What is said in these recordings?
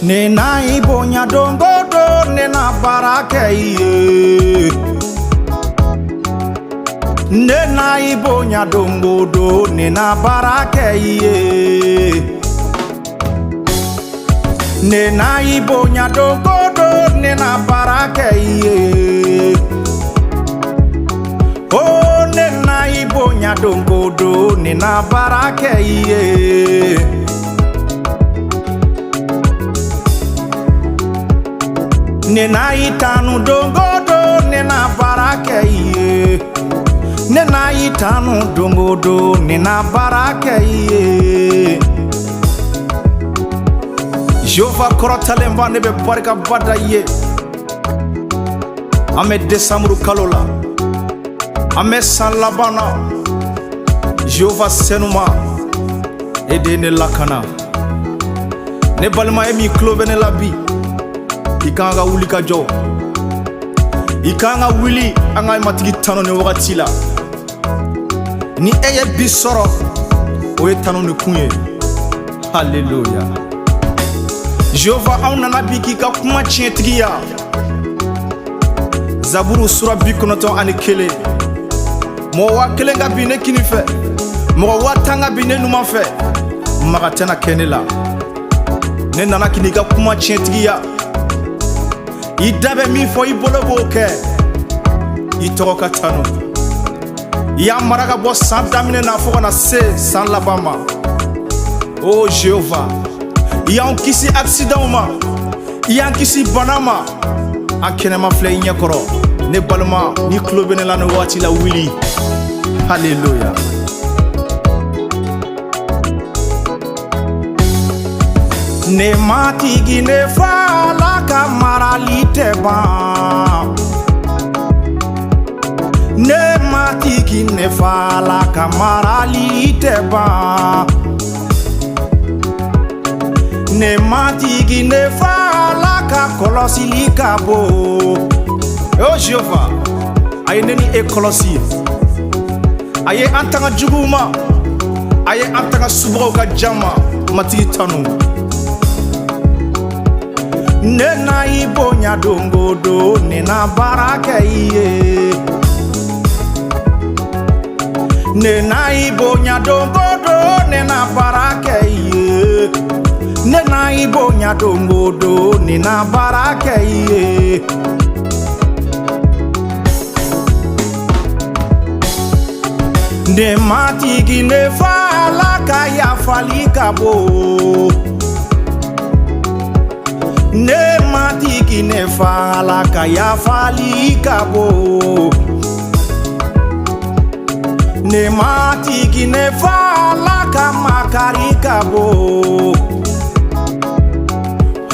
Ne na i bonya don o don, ne na baara kɛ i ye. Ne na i bonya don o don, ne na baara kɛ i ye. Ne na i bonya don o don, ne na baara kɛ i ye. Oh, ne na i bonya don o don, ne na baara kɛ i ye. Ne na i tanu don o don, ne na baara kɛ i ye. Ne na i tanu don o don, ne na baara kɛ i ye. Jehova kɔrɔtalenba, ne bɛ barikaba da i ye. An bɛ desanburu kalo la, an bɛ san laban na. Jehova senuma, e de ye ne lakana. Ne balima, e min tulo bɛ ne la bi, i kan ka wuli ka jɔ, i kan ka wuli an ka Matigi tanu ni wagati la. Ni e ye bi sɔrɔ, o ye tanu ni kun ye. Haleluya. Jehova, anw nana bi k'i ka kuma tiɲɛtigiya. Zaburu sura 91: mɔgɔ 1000 ka bin ne kini fɛ, mɔgɔ 10,000 ka bin ne numan fɛ, maga tɛna kɛ ne la. Ne nana k'i ka kuma tiɲɛtigiya. I da bɛ min fɔ, i bolo b'o kɛ. I tɔgɔ ka tanu. I y'an mara ka bɔ san daminɛ na fo ka na se san laban ma. O Jehova, i y'an kisi accident ma, i y'an kisi bana ma. An kɛnɛma filɛ i ɲɛkɔrɔ. Ne balima, ni tulo bɛ ne la nin waati la, wuli. Haleluya. Ne Matigi, ne fa Ala ka marali tɛ ban. Ne Matigi, ne fa Ala ka marali tɛ ban. Ne Matigi, ne fa Ala ka kɔlɔsili ka bon. O Jehova, a ye ne ni e kɔlɔsi, a ye an tanga juguw ma, a ye an tanga subagaw ka jan ma. Matigi tanu. Ne na i bonya don o don, ne na baara kɛ i ye. Ne na i bonya don o don, ne na baara kɛ i ye. Ne na i bonya don o don, ne na baara kɛ i ye. Ne Matigi, ne fa Ala ka yafali ka bon. Ne Matigi, ne fa Ala ka yafali ka bon. Ne Matigi, ne fa Ala ka makari ka bon.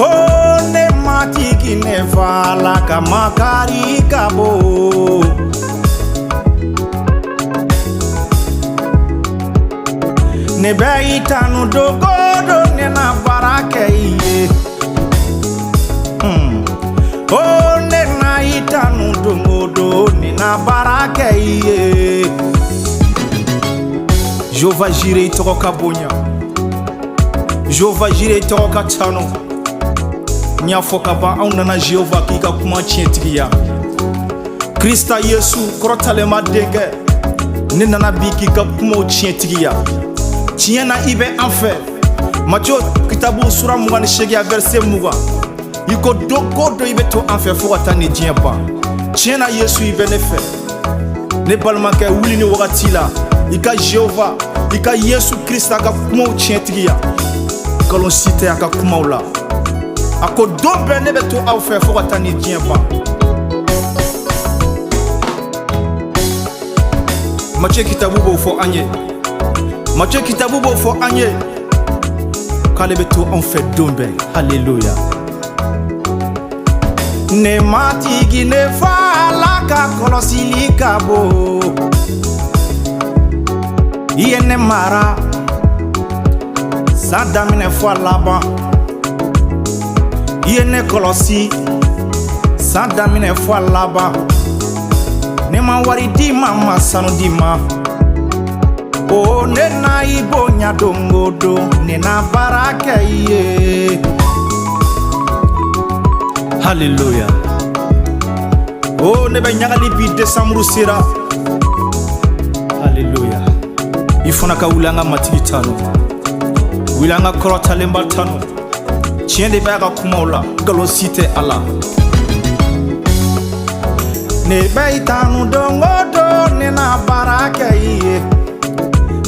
Oh, ne Matigi, ne fa Ala ka makari ka bon. Ne bɛ i tanu don o don, ne na baara kɛ i ye. Oh, ne na i tanu don o don, ne na baara kɛ i ye. Jehova Jire, i tɔgɔ ka bonya. Jehova Jire, i tɔgɔ ka tanu. N y'a fɔ ka ban, anw nana Jehova k'i ka kuma tiɲɛtigiya. Krista Yesu kɔrɔtalenba denkɛ, ne nana bi k'i ka kumaw tiɲɛtigiya. Tiɲɛ na, i bɛ an fɛ. Matiyo kitabu sura 28, a verset 20, i ko don o don i bɛ to an fɛ fo ka taa ni diɲɛ ban. Tiɲɛ na, Yesu, i bɛ ne fɛ. Ne balimakɛ, wuli ni wagati la, i ka Jehova, i ka Yesu Krista ka kumaw tiɲɛtigiya. Nkalon si tɛ a ka kumaw la. A ko don bɛɛ ne bɛ to aw fɛ fo ka taa ni diɲɛ ban. Matiyo kitabu b'o fɔ an ye. Matiyo kitabu b'o fɔ an ye k'ale bɛ to anw fɛ don bɛɛ. Haleluya. Ne Matigi, ne fa Ala ka kɔlɔsili ka bon. I ye ne mara san daminɛ fo a laban. I ye ne kɔlɔsi san daminɛ fo a laban. Ne ma wari di ma, ma sanu di ma. O ne na i bonya don o don, ne na baara kɛ i ye. Haleluya. O ne bɛ ɲagali bi, desanburu sera. Haleluya. I fana ka wuli, an ka Matigi tanu, wuli an ka kɔrɔtalenba tanu. Tiɲɛ de b'a ka kumaw la, nkalon si tɛ a la. Ne bɛ i tanu don o don, ne na baara kɛ i ye.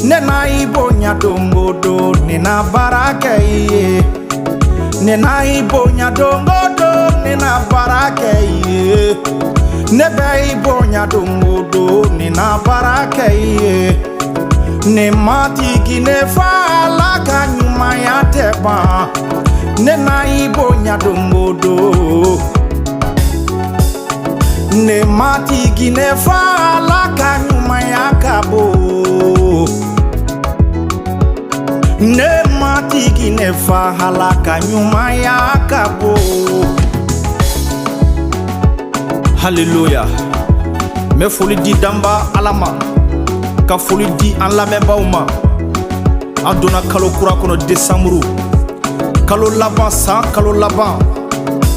Ne na i bonya don o don, ne na baara kɛ i ye. Ne na i bonya don o don, ne na baara kɛ i ye. Ne bɛ i bonya don o don, ne na baara kɛ i ye. Ne Matigi, ne fa Ala ka ɲumanya tɛ ban. Ne na i bonya don o don. Ne Matigi, ne fa Ala ka ɲumanya ka bon. Ne Matigi, ne fa Ala ka ɲumanya ka bon. Haleluya. N bɛ foli di danba Ala ma, ka foli di an lamɛnbaaw ma. An donna kalo kura kɔnɔ, desanburu kalo laban, san kalo laban.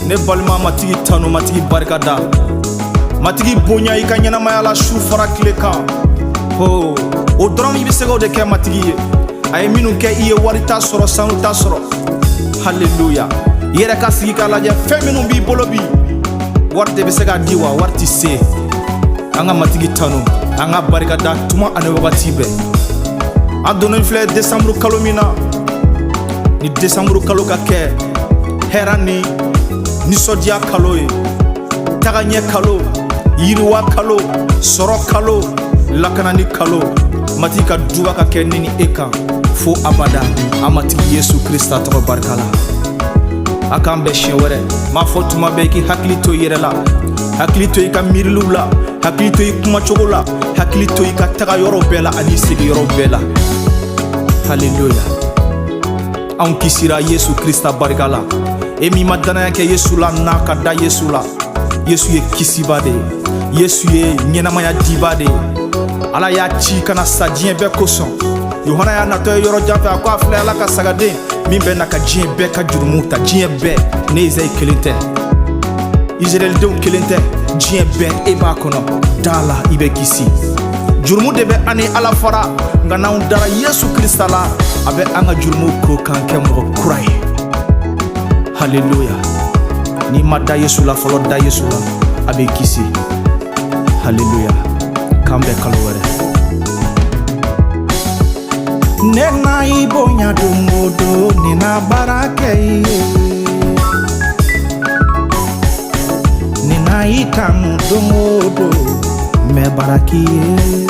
Ne balima, Matigi tanu, Matigi barika da, Matigi bonya i ka ɲɛnamaya la su fara tile kan. Ho, o dɔrɔn i bɛ se k'o de kɛ Matigi ye. A ye minnu kɛ i ye, wari t'a sɔrɔ, sanu t'a sɔrɔ. Haleluya. I yɛrɛ ka sigi k'a lajɛ, fɛn minnu b'i bolo bi, wari de bɛ se k'a di wa? Wari tɛ se. An ka Matigi tanu, an ka barika da tuma ani wagati bɛɛ. An donnen filɛ desanburu kalo min na, ni desanburu kalo ka kɛ hɛra ni nisɔndiya kalo ye, tagaɲɛ kalo, yiriwa kalo, sɔrɔ kalo, lakanani kalo. Matigi ka duba ka kɛ ne ni e kan fo abada, an Matigi Yesu Krista tɔgɔ barika la. A k'an bɛn siɲɛ wɛrɛ. M'a fɔ tuma bɛɛ, i k'i hakili to i yɛrɛ la, hakili to i ka miiriliw la, hakili to i kumacogo la, hakili to i ka taga yɔrɔ bɛɛ la ani segi yɔrɔ bɛɛ la. Haleluya. Anw kisira Yesu Krista barika la. E min ma danaya kɛ Yesu la, n'a ka da Yesu la. Yesu ye kisiba de ye, Yesu ye ɲɛnamaya diba de ye. Ala y'a ci ka na sa diɲɛ bɛɛ kosɔn. Yohana y'a natɔ ye yɔrɔ jan fɛ, a ko: "A filɛ, Ala ka sagaden min bɛ na ka diɲɛ bɛɛ ka jurumuw ta." Diɲɛ bɛɛ, ne Izayi kelen tɛ, Israɛlidenw kelen tɛ, diɲɛ bɛɛ, e b'a kɔnɔ. Da la, i bɛ kisi. Jurumu de bɛ an ni Ala fara, nka n'anw dara Yesu Krista la, a bɛ an ka jurumuw ko k'an kɛ mɔgɔ kura ye. Haleluya. N'i ma da Yesu la fɔlɔ, da Yesu la, a bɛ kisi. Haleluya. K'an bɛn kalo wɛrɛ. Ne na i bonya don o don, ne na baara kɛ i ye. Ne na i kanu don o don, n bɛ baara k'i ye.